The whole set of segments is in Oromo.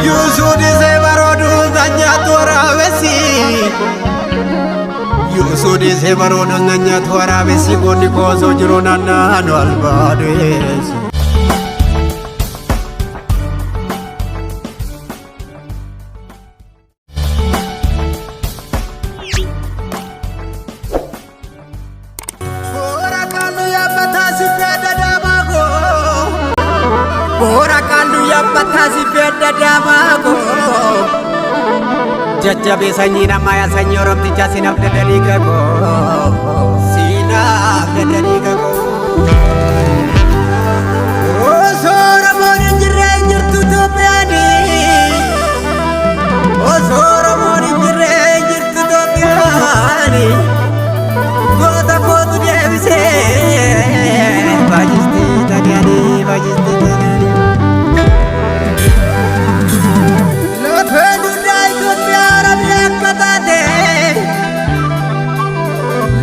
Yuusuu dhiisee barooduu na nyaatu waraabessi. Yuusuu dhiisee barooduu na nyaatu waraabessi goonni koosoo jiru naannaanu albaadeessi. Boora kalluu yaabbataa si fedha daamaa koo. Boora kalluu yaabbataa si fedha daamaa koo. Jajjabee sanyii namaa yaa sanyii oromtichaa sinaaf dadanii gagoo. Sinaaf dadanii gagoo. Osoo Oromoon hin jirre hin jirtu Itoophiyaani. Osoo Oromoon hin jirre hin jirtu Itoophiyaani. Goota kootu deebisee faashistii Xaaliyaanii faashistii Xaaliyaanii. Lafeen dugdaa Itoophiyaa Oromiyaa akka taate.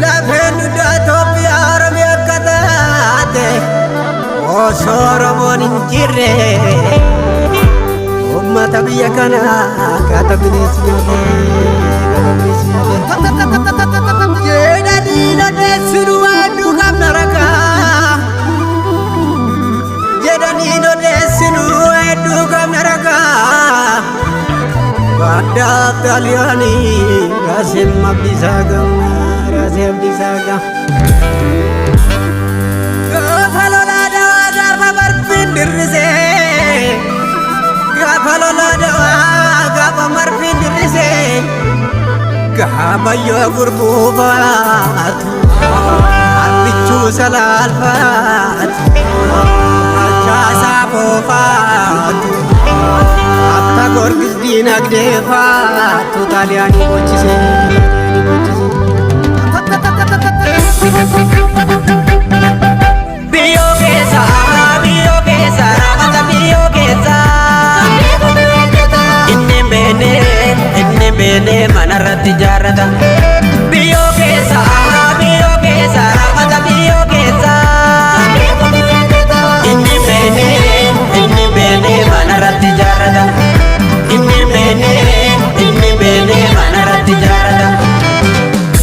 Lafeen dugdaa Itoophiyaa Oromiyaa akka taate. Osoo Oromoon hin jirre uummata biyya kanaa akkaataa bineensi nyaate. Akkaataa bineensi nyaate. Jedhanii odeessinu waan nu qabna ragaa. Jedhanii odeessinu hedduu qabna ragaa. Baaddaaf Xaaliyaanii Raasem Abdiisaa gamna Raasem Abdiisaa gamna. Gaafa lolaa dawaa gaafa barfiin dirrisee. Gaafa lolaa dawaa gaafa marfiin dirrisee. Gaafa yoo gurbuufaatu abbichuu salaalfaatu achaasaa foofaatu abba Gorgis diinagdee faatu Xaaliyaanii bochisee Xaaliyaanii bochisee. Biyyoo keessa biyyoo keessa raafata biyyoo keessa. Inni beene inni beene manarratti ijaarrata. Biyyoo keessa biyyoo keessa raafata biyyoo keessa. Inni beene inni beene manarratti ijaarrata. Inni beene inni beene manarratti ijaarrata.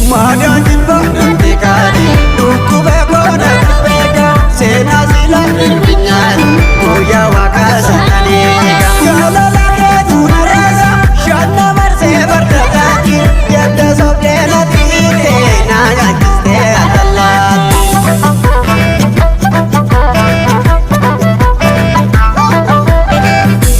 Maadaan jibba namti kaani dhukkubee koona beeka seenaa sila finfinyaan guyyaa waaqaa sanaan eega. Jaalala keetu naraasa shanna marsee farda taati jedha sobdee na xiite na nyaachistee atallaatti.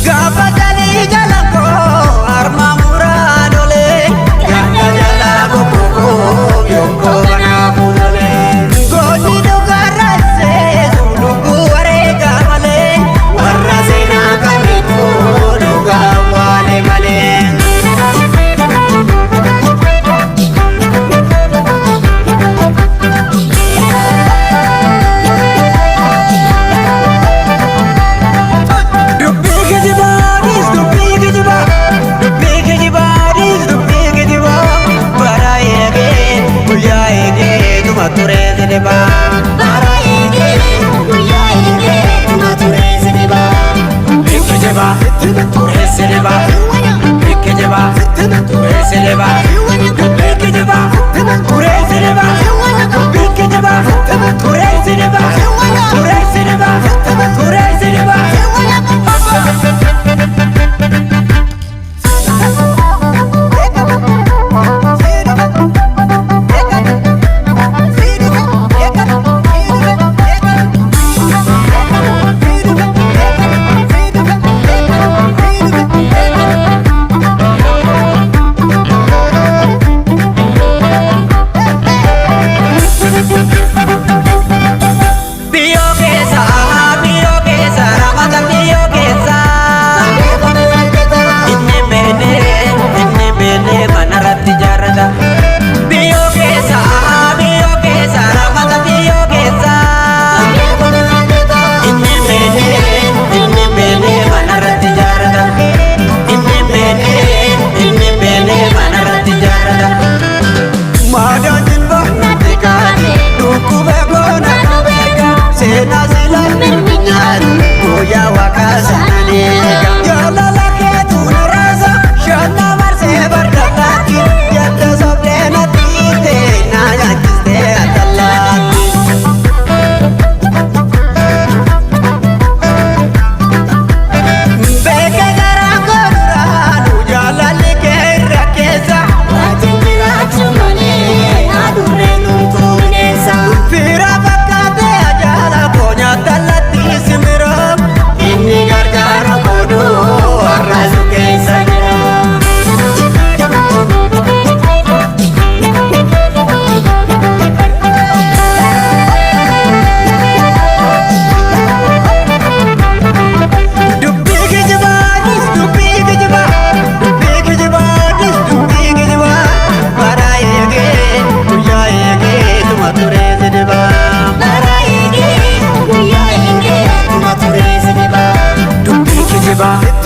Gaafa jalii jala koo harma muraa dolee ganda jala bokkoo yonkoo banaa fuulolee. Goonni dhugarraasee lubbuu wareega malee warra seenaa qabeetu dhugaa awwaale malee. Dubbii kijibaadhis dubbii kijibaa dubbii kijibaadhis dubbii kijibaa bara eegee guyyaa eegee tuma turee sinibaa. Bara eegee guyyaa eegee tuma turee sinibaa. Dubbii kijibaa turee sinibaa. Dubbii kijibaa turee sinibaa. Dubbii kijibaa turee sinibaa. Dubbii kijibaa turee sinibaa. Turee sinibaa turee sinibaa. Biyyoo keessa biyyoo keessa raafata biyyoo keessa.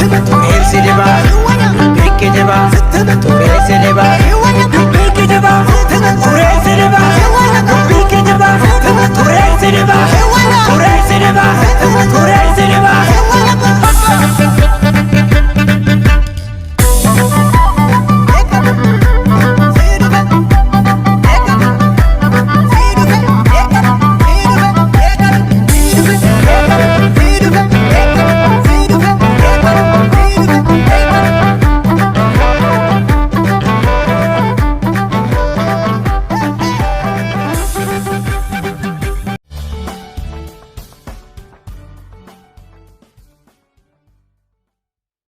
Tureessi dibaa dubbiin kijibaa. Tureessi dibaa dubbiin kijibaa. Tureessi dibaa dubbiin kijibaa. Tureessi dibaa.